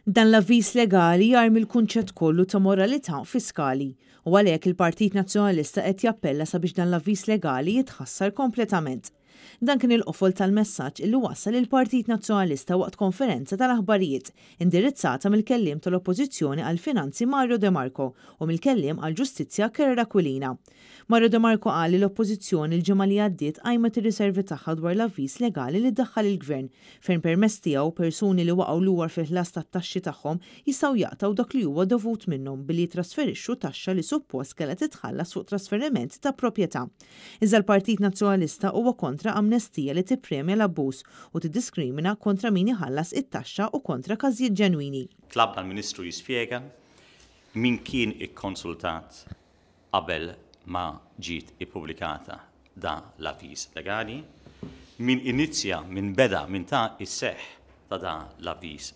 Dan l-avviż legali jarmi l-kunċett kollu ta' moralità fiskali u għalhekk il-Partit Nazzjonalista qed jappella sabiex dan l-avviż legali jitħassar kompletament. Dan kien il-qofol tal-messaġġ illi wassal il-Partit Nazzjonalista waqt konferenza tal-aħbarijiet indirizzata mill-kelliem tal-Oppożizzjoni għall-Finanzi Mario De Marco u mill-kelliem għall-Ġustizzja Kerr Aquilina. Mario De Marco qal li l-Oppożizzjoni l-ġimgħa li għaddiet qajmet ir-riservi tagħha dwar l-avviż legali li daħħal il-Gvern fejn permezz tiegħu persuni li waqgħu lura fil-ħlas tat-taxxi tagħhom jistgħu jaqtgħu dak li huwa dovut minnhom billi jitrasferixxu taxxa li suppost kellha titħallas fuq trasferiment ta' proprjetà. Iżda l-Partit Nazzjonalista huwa kontra amnestija li tippremja l-abbuż u tiddiskrimina kontra min iħallas it-taxxa u kontra każijiet ġenwini. Tlabna l-Ministru jispjega min kien ikkonsultat qabel ma ġiet ippubblikata da l-avviż legali, min inizja, min beda, min ta is-seħħ ta' da l-avviż.